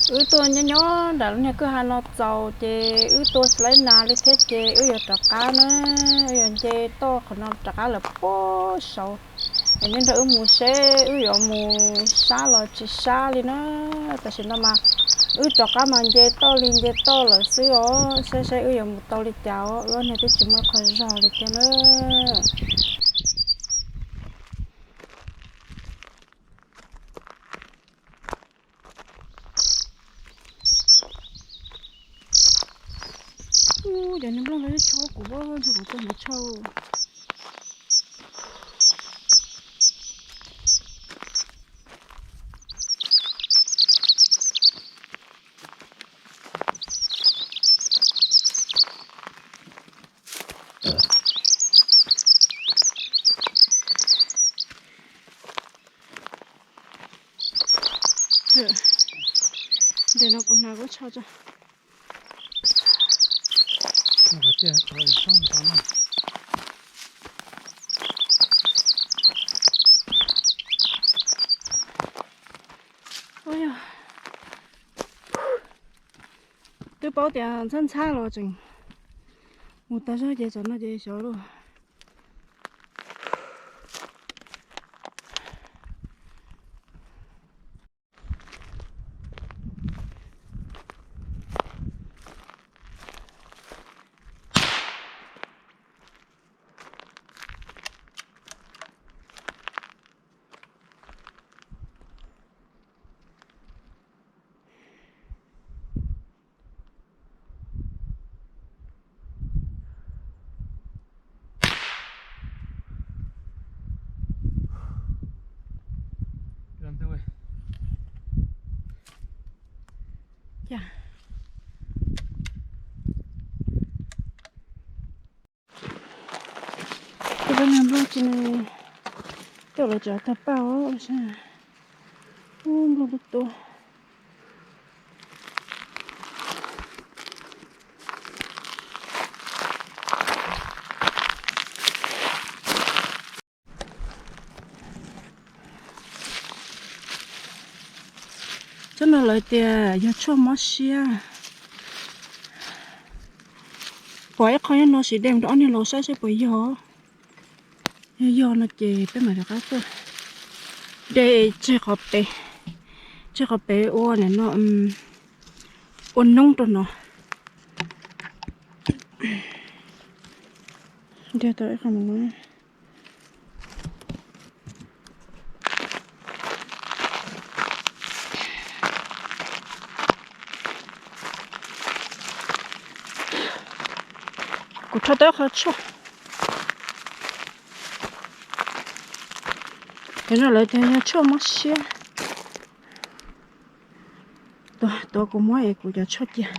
Wb tuaj nyob nyob nram lub niag kwj ha no txaus ces wb tuaj tsis laib nas li thiab ces wb yuav rov qab na, wb yuav nce toj qhov no rov qab lawm puag saud. Es nej nrog wb mus seb wb yuav mus sab los tsis sab li na. Tam sim no mas wb rov qab mas nce toj li nce toj lawm xwb os, saib saib wb yuav mus tau li cas os, wb ob niag twb tsis muaj ib qho zog li thiab na. Cov niag nplooj no chob kuv, ntshe kuv tuaj mus chau. Ntawm no kuv hnav kuv tso tso. Twb paub tias ntxhab ntxhab los tseem mus tas zog ces tsam no ces xyov lauj. Tus peb niag nplooj tsis ne, coj lawv tseem tag paj os, ub nplooj tuaj tuaj. Tsob no lawv tias yog tshuaj mob siab. Pom ib qho nyob no sim de mus rau ob niag laus saib seb puas yog. Yog yog no ces peb mam rov qab tuaj de tseg qhov pem, tseg qhov pem ua nim no, ua noob rau no. De tau ib qho mus no. Kuv rho tau ib qho tshuaj. Cov no lawv tias yog tshuaj mob siab. Tuav kuv muab es kuv cov tshuaj cia,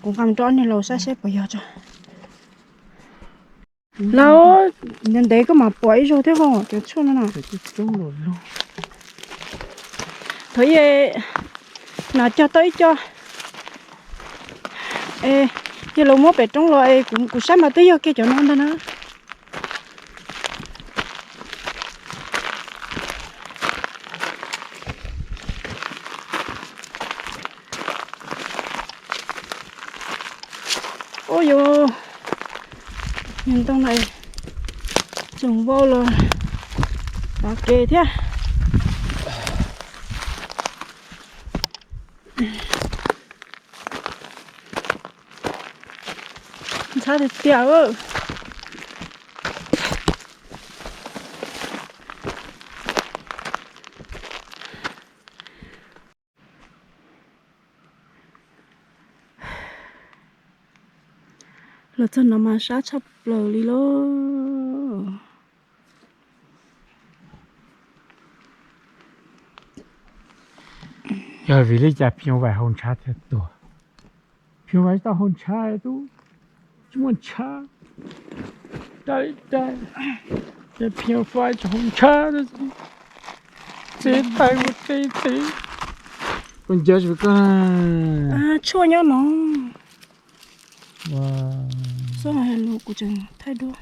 kuv nqa mus rau ob niag laus saib seb puas yog tso. Laus, ntev ntev koj mam pom ib zaug thiab ho cov tshuaj no na. Thaum ub nas cog tau ib co, es yog lawv muab pem roob los es kuv saib mas twb yog kiag cov no ntag na. Ub yus, niag ntoo no tsoom vau los pov kev thiab. Ntxhab tiag tiag. Los txog no mas sab tshaj plaws li lauj. Yog vim li cas pheej vais hauv ntshav thiaj tuag? Pheej vais tau hauv ntshav tub, tsis muaj ntshav. Dai dai, ces pheej vais tau hauv ntshav, txiv tais ua txiv txiv. Koj ncav tsis koj. Tshuaj nyob no. Xob hais lus kuv tseem thaij duab.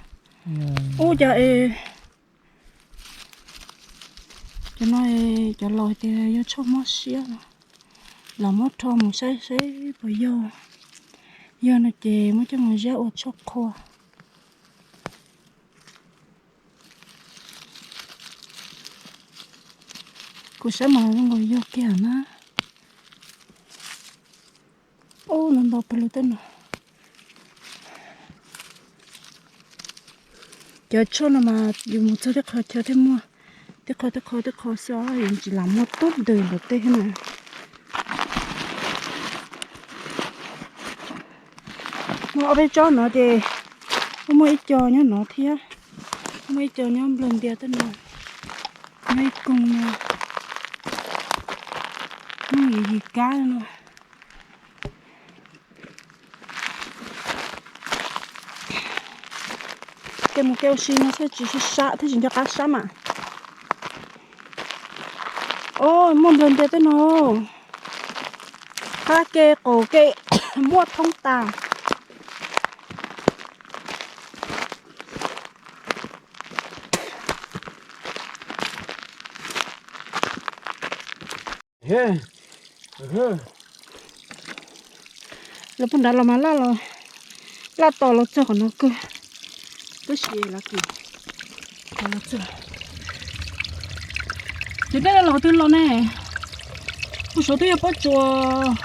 Ub cas es cov no, cov laus tias yog tshuaj mob siab no. Los muab rho mus saib seb puas yog. Yog no ces muab coj mus ziab ua tshuaj qhua. Kuv saib mas zoo nkaus yog kiag na. Ub, no ntau pawg lug tej no. Cov tshuaj no mas yus mus txog tej qho chaw thiaj muaj, tej qho tej qho tej qho xwb os, yus tsis lam muaj tub ntws ntawm tej thiab na. Muaj ob peb tsob no ces kuj muaj ib co nyob no thiab, muaj ib co nyob nplawg ntias tej no, nyob ib koog no, muaj yim yim kab no. Kev mus kev ua si no thiaj tsis sab sab, thiaj tsis nco qab sab mas. Os, muaj nplawg ntias tej no, qab ke qaum ke muaj thoob tas. Los puag nrad los mas laj los, laj tos los txog qhov no kawg. Tab sis los txog, ces dej los qhov twg los ne? Kuv sav twb yog pob tsuas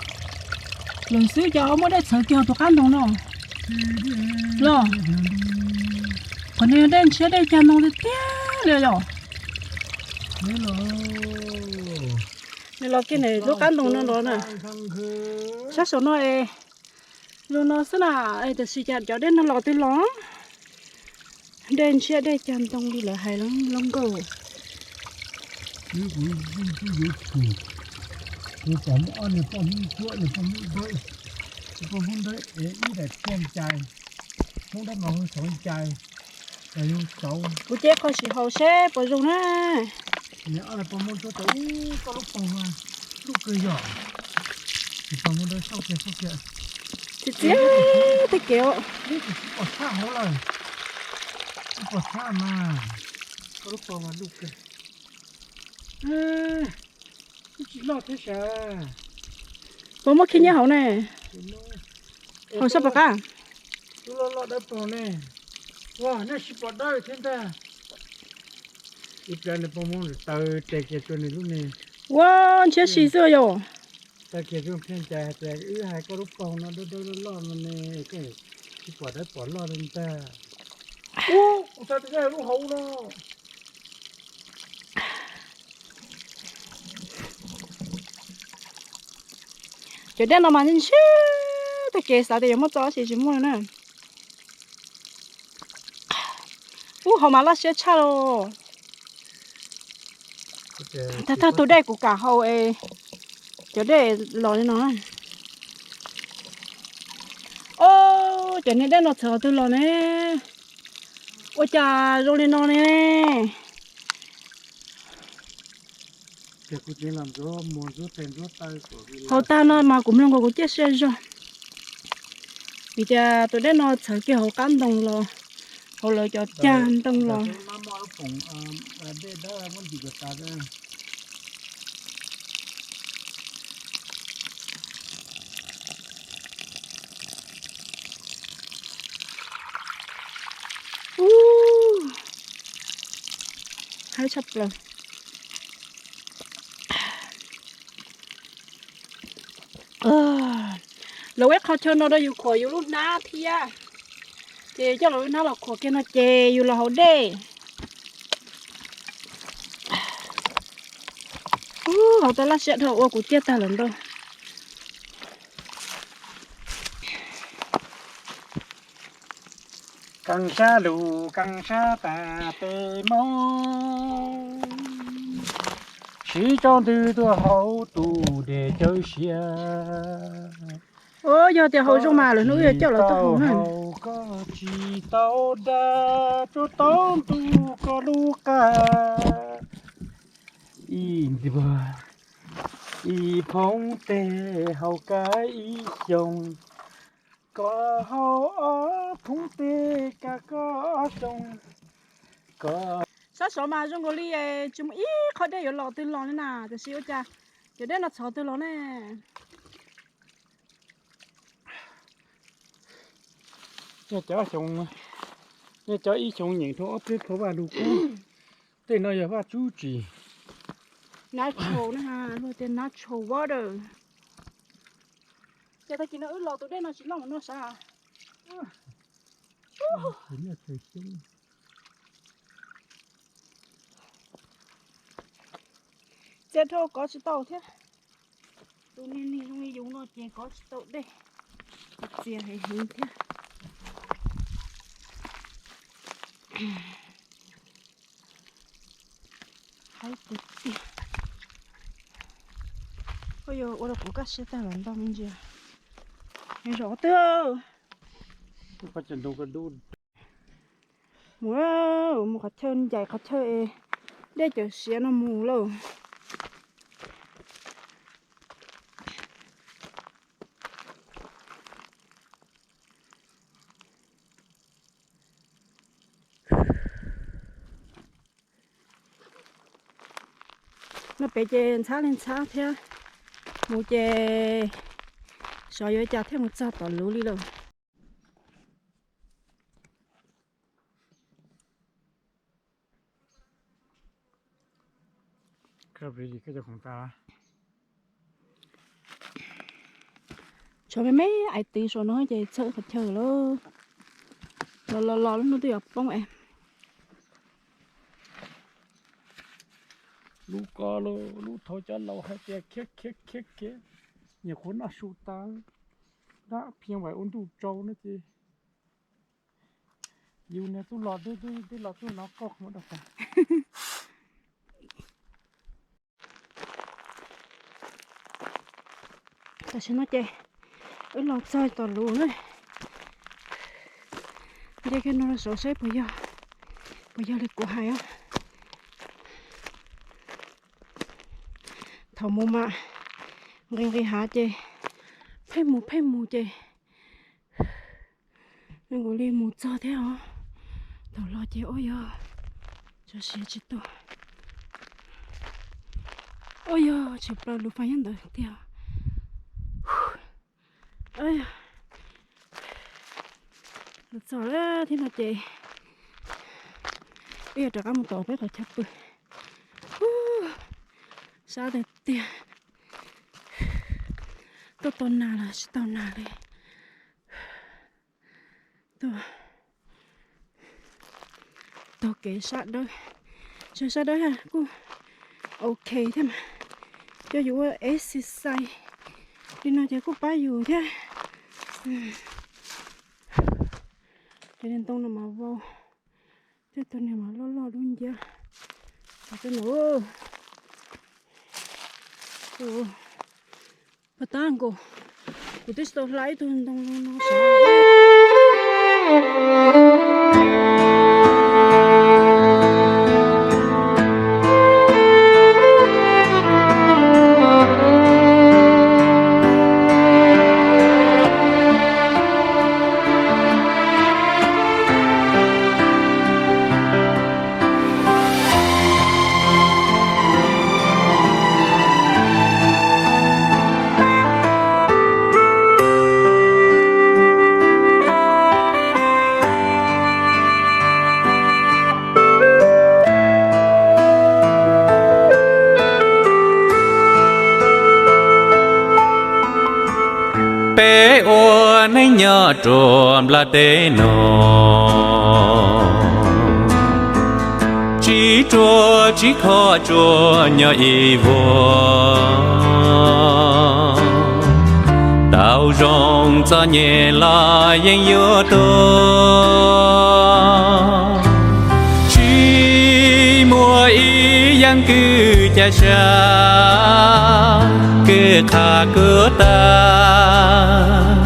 lawm xwb, cas muaj dej txhawv kiag hauv tus qab ntoo no los. Qhov no yog dej ntshiab dej cag ntoo tiag tiag li yom. Nws los kiag ntawm lub qab ntoo no los na. Sab saum no es zoo no xwb na, tiam sis cas cov dej no los qhov twg los? Dej ntshiab dej cag ntoo li lawv hais los nkauj. Kuv pom muaj ob niag poj Hmoob Suav, niag poj Hmoob Dawb, poj Hmoob Dawb es ib daim tiaj ncais, Hmoob Dawb mas hu Xauv Ncais, los yog Xauv. Kuv cia qhov sim haus seb puas zoo na. Niag ob niag poj Hmoob Suav tau ub, koj lub paug mas luj kawg yom. Niag poj Hmoob Dawb sauj kiag sauj kiag. Txias txias tej kev os. Neb tsis pom tshaj hauv lawm. Tsis pom tshaj mas. Koj lub paug mas luj kawg. Twb tsis loj thiab sav. Puas muaj khib nyiab hauv ne? Hauv sab pom qab. Lub loj loj dawb paug ne. Ua, nej tsis pom dawb thiab ntag. Ib pliag nws poj Hmoob taw tes kiag rau nws lub me. Ua, ntshiab si xwb yom. Taw kiag rau Phia Ncais hais tias wb hais koj lub paug no dawb dawb loj loj no ne, koj tsis pom dawb pom loj li ntag. Ub, kuv xav tias lub hauv no. Cov dej no mas ntshiab tag kev, xav tias yuav muaj txoj tab sis tsis muaj na. Ub, hauv mas laj siab tshaj los. Tag tag tus dej kuv kam haus es cov dej los li no. Os, cov niag dej no txhawv qhov twg los ne? Ua cas zoo li no ne? Haus tag no mas kuv mloog nkaus kuv ciaj siab zog. Vim tias tus dej no txhawv kiag hauv qab ntoo los, hauv lawv cov cag ntoo los. Ub, haib tshaj plaws. Lawv ua ib qho chaw no rau yus khuam yus lub hnab thiab. Ces coj lawv lub hnab los khuam kiag no ces yus los haus dej. Ub, haus tau laj siab dhau ua kuv ciaj tag lawm ntag. Kaaj sab lug kaaj sab tas peb mob, siv tsaus ntuj tuaj haus tus dej cawv siab. Yog tias haus zoo mas lwm hnub wb yuav coj los tau haus na. Koj tsis tau dag, tsaus ntuj koj lub qa, ib ntuag ib phoob teg haus kab ib xyoos, koj haus ob phoob teg kab koj ob xyoos. Sab saud mas zoo nkaus li tsis muaj ib qho dej yuav los twg los li na, tiam sis ua cas cov dej no txhawv twg los ne? Nyob cov xyoo, nyob cov ib xyoo nyeem dhau ob peb phav vaj lug kub. Tej no yog vaj tsub tsis. Natural na, luag tias natural water. Ces tag kis no wb los tus dej no tsis loj mus no sav. Txias dhau kov tsis tau thiab. Tus niag neeg zoo li yus no ces kov tsis tau dej, txias heev heev thiab. Haib tiag tiag. Ua yog ua rau kuv kaj siab tag los ntau me ntsis. Zov twg. Mus, mus qhov chaw ncaim qhov chaw es dej cawm siav no mus lauj. No pem ces ntxhab li ntxhab thiab, mus ces xyov yuav cas thiaj mus txog tom luv li lauj. Tshuav me me ais tiv saum no ces txog qhov chaw lawm. Los los los lub hnub twb yuav poob es. Lub ko lub thaum cov laus hais tias khiav khiav khiav khiav, nyuam qhuav noj su tas, dab phiaj vais ua ntuj tsau no ces yus niag tub los twb los txog no koj qhov muag dog tas. Tam sim no ces wb los txog tom luv na. Nce kiag no los saib puas yog, puas yog li kuv hais os. Thaum mus mas nqis nqis hav ces pheej mus pheej mus ces zoo nkaus li mus txog thiab os. Thaum los ces ua yog tso siav tsis tau, ua yog tshwm plaws lub fais nyob ntawd tiag. Los txog lawm thiab no ces wb yuav rov qab mus tom peb qhov chaw pw. Sab tiag tiag, tuaj tau nas los tsis tau nas li. Taug kev sab dawb, sab dawb kuj ok thiab mas, coj yus ua exercise li no ces kuj pab yus thiab. Cov niag ntoo no mas vau, tej tug niag mas loj loj dub nciab. Pas tab nkaus, kuv twb tsis tau hla ib tug ntoo no sav. Peb ua neej nyob rua nplaj teb no, tsib ruam tsib khoj tsuas nyob ib vuag. Tau zoo txom nyem los yeej yuav tuag, tsis muaj ib yaam kwj ca sab, kwj qha kuv tag,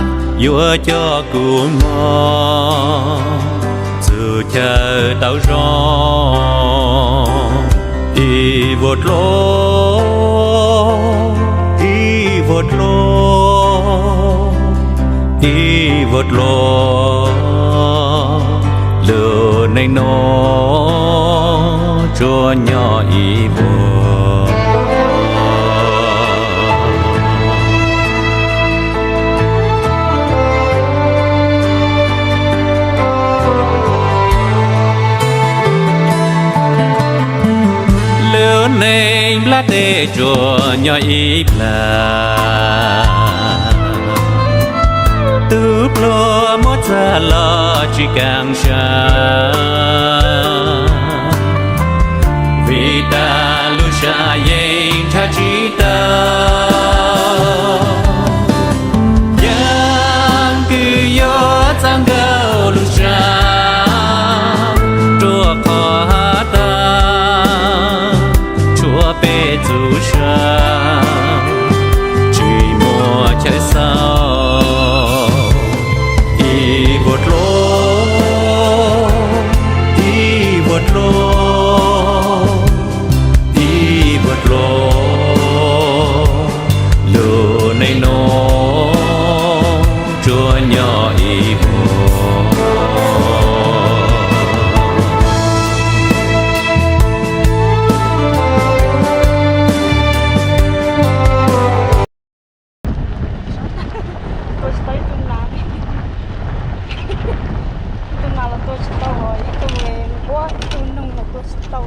yuav coj kuv moog txug chaw tau zoo. Ib vuag dlua, ib vuag dlua, ib vuag dlua, lub neej no tsuas nyob ib vuag. Tej tsuas nyob ib plag, tus pluag muab txag los tsis kam sab, vim tas lub sab yeej ntshav tsis tau. Yeej kws yuav txav nkaus lub sab rua qhov has tas, tshuav peb txuj sa tsis muaj chaw xauj. Ib vuag dlua, ib vuag dlua, ib vuag dlua, lub neej no tsuas nyob ib vuag. Tua tsis tau ib tug nas, ib tug nas los tua tsis tau, ib tug nquab, ib tug noog los tua tsis tau.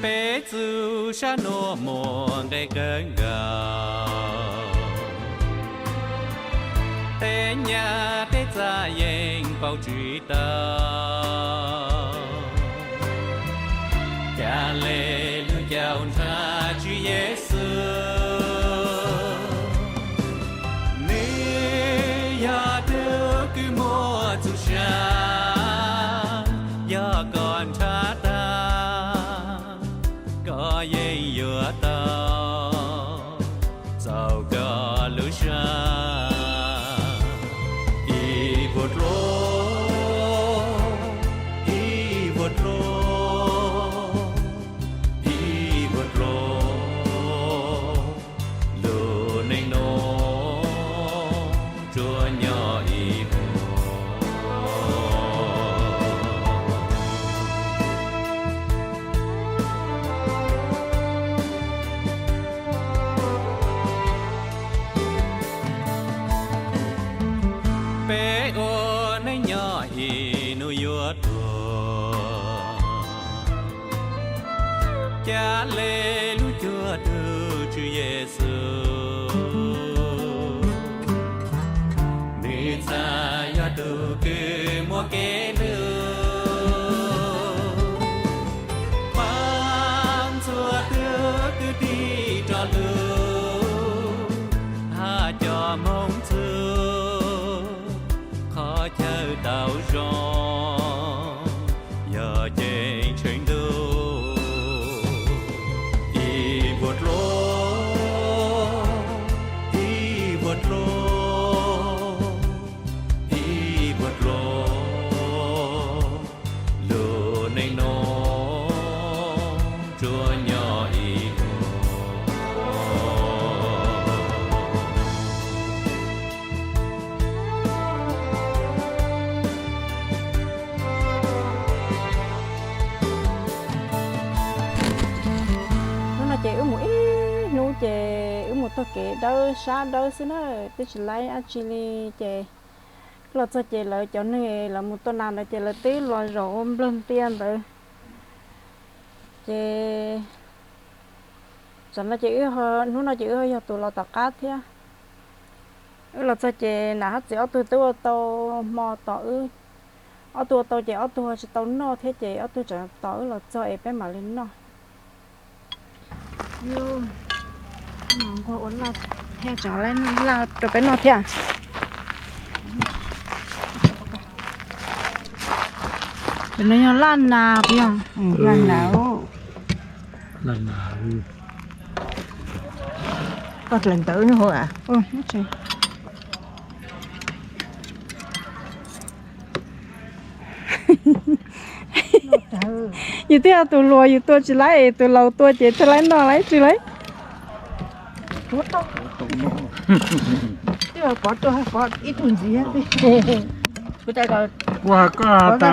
Peb txuj sab nuav muaj nqe kawg nkaus, tej nyab tej txag yeej paub tsis tau. Ca le lug caum nrhav Tswv Yexus, nwg yog tug kws muaj txuj sa, yog koj nrhav tag, koj yeej yuav tau txaus koj lub sab. Ib vuag dlua, ib vuag dlua, ib vuag dlua, lub neej no tsuas nyob ib vuag. Peb ua neej nyob ib nub yuav tuag, ca le lug cuag tug Tswv Yexus, nwg txawm yog tug kws muaj kev lug, paab txhua tug kwv tij rov lug, hab cov moog txug qhov chaw tau zoo, yog ceeb tsheej ntuj. Ib vuag dlua, ib vuag dlua, ib vuag dlua, lub neej no tsuas nyob ib vuag. Hnub no ces wb mus ib hnub ces wb mus taug kev dawb sab dawb xwb na, twb tsis laib dab tsi li. Ces los txog ces lawv cov neeg lawv mus tua nas ntawd ces lawv twb los zaum ua nplawg ntias ntawd. Ces tam no ces wb, hnub no ces wb yog tus los tom qab thiab. Wb los txog ces nam hab txiv ob tug twb ua tau hmo tos wb. Ob tug ua tau ces ob tug tsis tau noj thiab ces ob tug tseem tos wb los txog es peb mam li noj. Nquag ua laj thiab, tseem laj rau peb noj thiab. Tus no yog laj nas puas yog? Laj nas. Laj nas. Koj dlees ntawd no hauv a? Yus twb yog tus hluas yus tua tsis laib, tus laus tua ces thiaj laib noj laib tsis laib. Kuv has koj has tas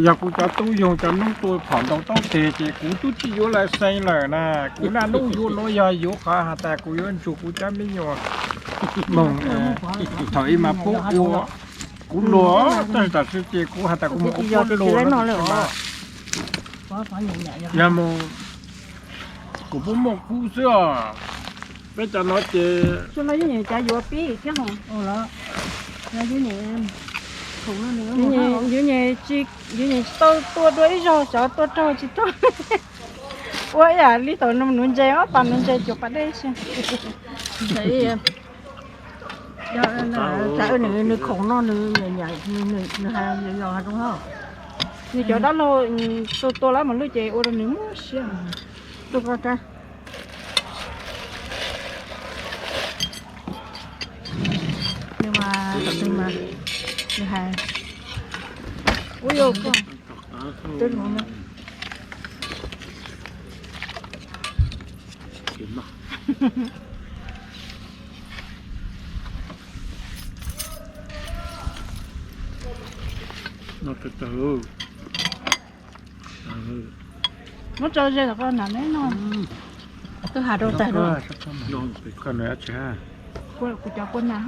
yog kuv cov tub yug cov noob tua phom ntau taub teg ces kuv twb tsis yuav lawv xeeb lawm na. Kuv naj nub yuav nuav yog yuav qhov has tas kuv yuav nrug kuv cov me nyuam moog thaum ub mas puab ua. Kuv luag, tab sis tam sim ces kuv has tas kuv mus ua puab luag no. Yog mus, kuv puab muaj kub xwb os. Peb cov no ces yus nyem tsis tau tua dua ib zaug, xyov tua raug tsis raug. Ua ib yam li thaum nuv ntses, ob pas nuv ntses cuag pas dej xwb. Nws khoom no nws, nws has zoo hab. Nws cov dab laug tua tua lawm mas lwj ces ua rau nws mob siab. Tua koj. Nws mas, nws mas, nws hais, ua yog koj, twb no na. Muab tso ze kom koj nam neb noj. Twb has rau tag lawm. Kuv cov kua nas.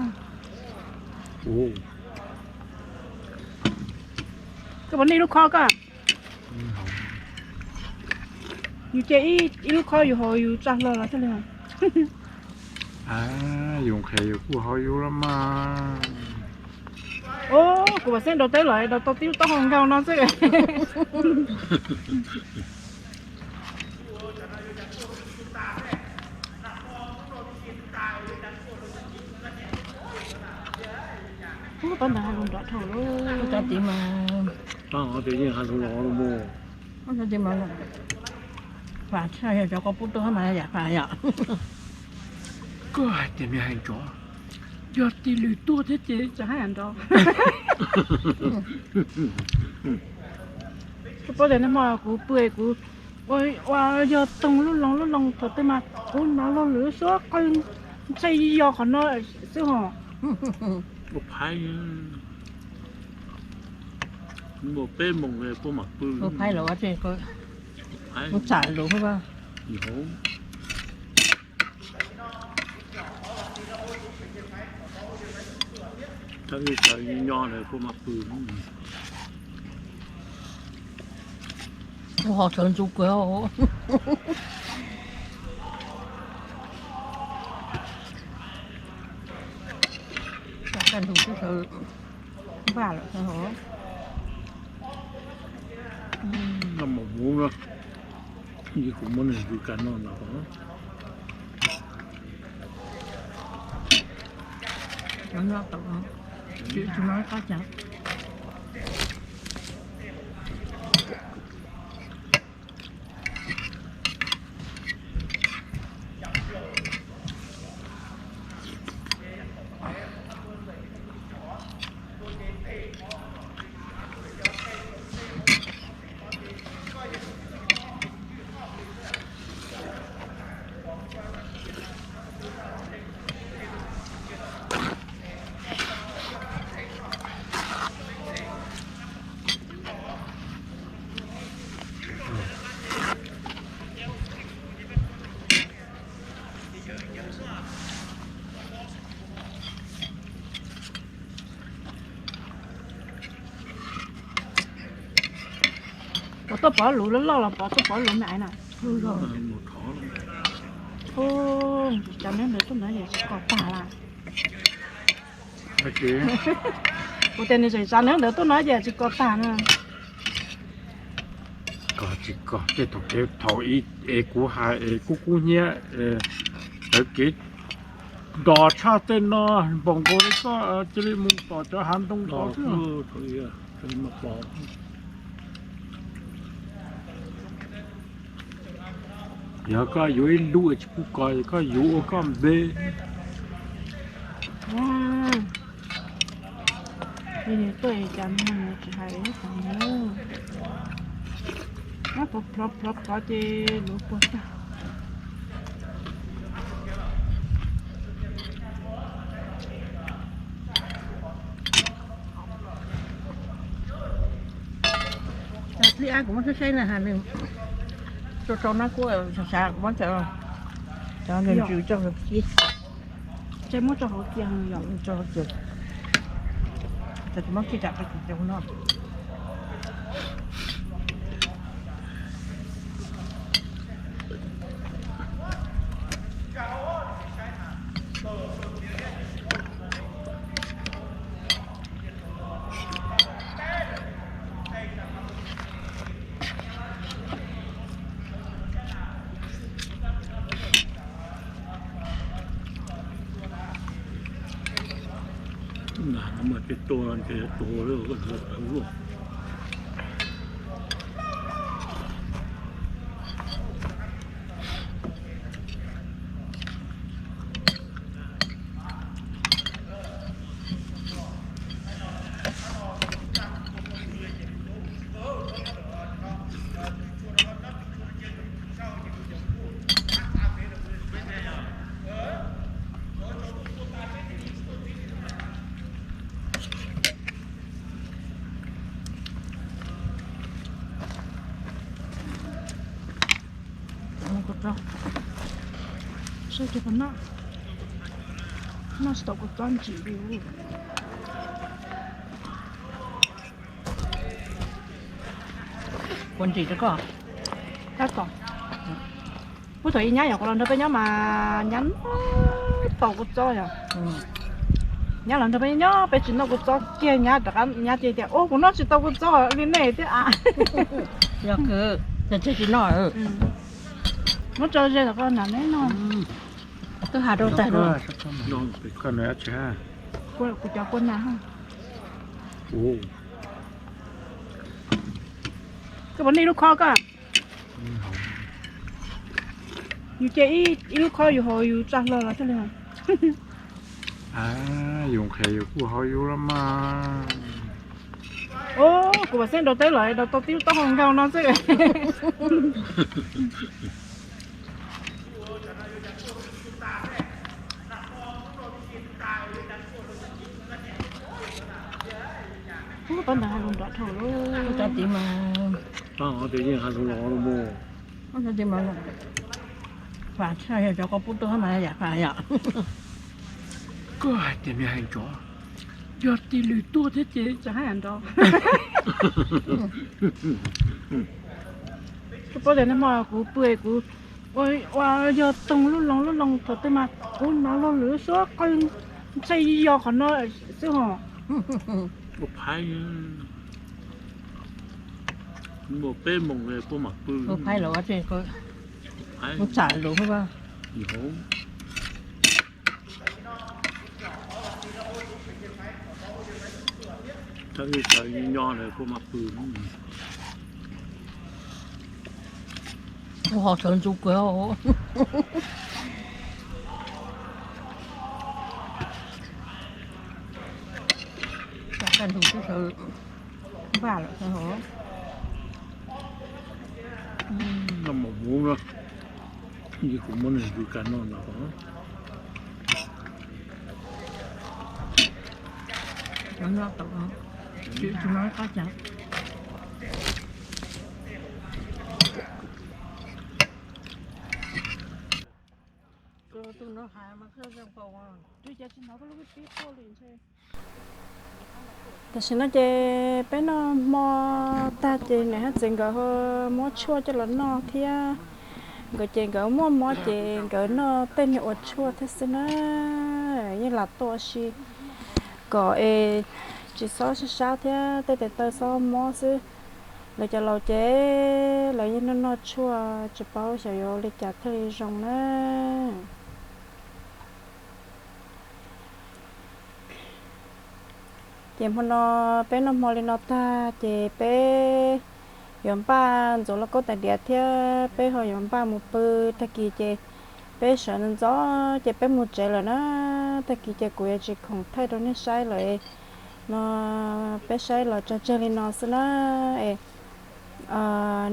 Koj puas nij lub khob koj? Yus cia ib lub khob yus haus yus tsa hlo los thiaj li. Yus nqhis yus kuj haus yus los mas. Kuv mam xeeb rau teb los rau tau tib lub taub hau nkaus no xwb. Pab ntawd has lus nrov dhau lawm. Cov tid mas, pab hov ces yeej has lus los los mus. Cov tid mas, fam tshaj yog cov koj pub tuaj mas yam fam yom. Koj hais tias me hais nrov, yog tis lwm tuaj thiab ces tseem haj yam nrov. Koj paub tias nag hmo kuv pw kuv ua yog toog lub loo lub loo thaum twg mas kuv hnov luag lwm suab qw ntshe yog qhov no xwb hos. Ua phaib, muaj peb moos puab mam pw. Ua phaib los ua tsi, kuv txawm lus. Tab sis nyob nyob na puab mam pw. Kuv ho sawv ntxuv kawg. Kaj ntug twb sawv npaj lawm. Noj mov hmuv na, kuv muab nws ntxuv kas noj no. Cov nyob tau, tsis muaj qab cas. Ua tuaj pov lus loj loj los pov tuaj pov lus me aiv na. Ua, tsav neeb ntawd tuaj ntawd yog tsis kos tag la. Kuv tias nws tseem tsav neeb ntawd tuaj no ces tsis kos tag na. Kos tsis kos tej thaum kev thaum es kuv hais es kub kub hnyiab, tawv kev ntos tshaj tej no npaum nkaus li koj cia li mus tom cov hav ntoo ntos xwb. Yog koj yuav ib lub tsis pub kos, koj yuav ua koj npe. Tuaj cas tsis hais ib qho, plov plov plov ces luav puas tag. Dlib ab kuv muab saib saib na, rau rau nab kuab xav xav muab cov, cov ntsis tso hauv txiv. Muab tso hauv txiv, tsis muab txij tam no. Nag no mas tej tua ces tua lawm, tawv luaj. Saib cov no, noj tsis tau kua txob ntsim li. Kua ntsim rau koj. Tab tom, puag thaum ib nyab yog kuv los nrog peb nyob mas nyab noj tau kua txob yog. Nyab los nrog peb nyob, peb tsis noj kua txob kiag, nyab rov qab nyab cia tias, ua kuv noj tsis tau kua txob li nej thiab a. Yog kawg, tsis noj. Muab tso ze kom nram neb noj. Twb has rau tag no. Kuv cov kua nas. Koj puas noj ib lub khob koj? Yus cia ib lub khob yus haus yus tsa hlo los thiaj li. Yus nqhis yus kuj haus yus los mas. Kuv mam xeeb rau teb lawm, rau tau tib lub taub hau nkauj no xwb. Ub, pob ntawd hais lus nrov dhau lawm. Cov tid mas, cov tid mas, fam tshaj yog cov koj pub tuaj mas yam fam yom. Koj hais tias me hais nrov, yog tis lwm tuaj thiab ces tsis hais nrov. Koj paub tias nag hmo kuv pw kuv ua yog toog lub loo lub loo thaum twg mas kuv hnov luag lwm suab qw ntshe yog qhov no xwb hos. Ua phaib, muaj peb moos puab mam pw. Ua phaib los ua tsev, kuv txawm lus hauv. Thaum ib txawm nyob nyob lawm puab mam pw. Kuv ho sawv ntxuv kawg. Kaj ntug twb sawv npaj lawm sawv hauv. Noj mov hmuv na, kuv muab nws ntxuav kas noj no. Noj tau, tsis noj qab cas. Tus no hais mas koj zoo npaum, twb cas tsis hnov koj lub pib quaj li ntshe. Tam sim no ces peb noj hmo tag ces niam hab txiv nkawd ho muab tshuaj coj los noj thiab. Nkawd ces nkawd muaj mob ces nkawd noj tej niag ua tshuaj thiab xwb na. Yeej lam tuaj ua si kom es tsis txhob sab sab thiab tej tes taw txhob mob xwb. Lawv cov laus ces lawv yeej noj noj tshuaj tsis paub xyov yuav ua li cas thiaj li zoo na. Ces hmo no peb noj hmo li no tag ces peb yuav npaj ntxuav lauj kaub tais diav thiab peb ho yuav npaj mus pw. Tag kis ces peb sawv ntxov ntxov ces peb mus tsev lawm na. Tag kis ces kuv yuav tsis khoom thaij rau nej saib lawm no, peb saib los tso tseg li no xwb na. Es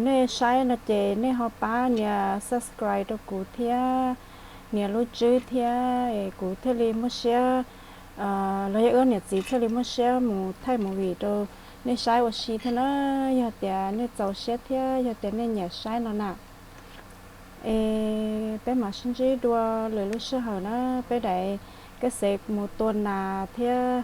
nej saib no ces nej ho pab nias subscribe rau kuv thiab nias lub tswb thiab es kuv thiaj li muaj siab, los yog wb niam txiv thiaj li muaj siab mus thaij movie rau nej saib ua si thiab na. Yog tias nej txaus siab thiab yog tias nej nyiam saib no na, es peb mam sib ntsib dua lwm lub sij hawm na. Peb daim kab xev mus tua nas thiab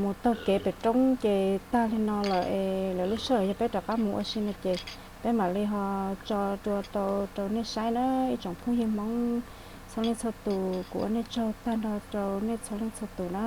mus taug kev pem roob ces tag li no lawm es lwm lub sij hawm yog peb rov qab mus ua si no ces peb mam li ho tso dua rau rau nej saib na ib tsoom phooj ywg Hmoob txhua leej txhua tus. Kuv ua nej tsaug tag nrho rau nej txhua leej txhua tus na.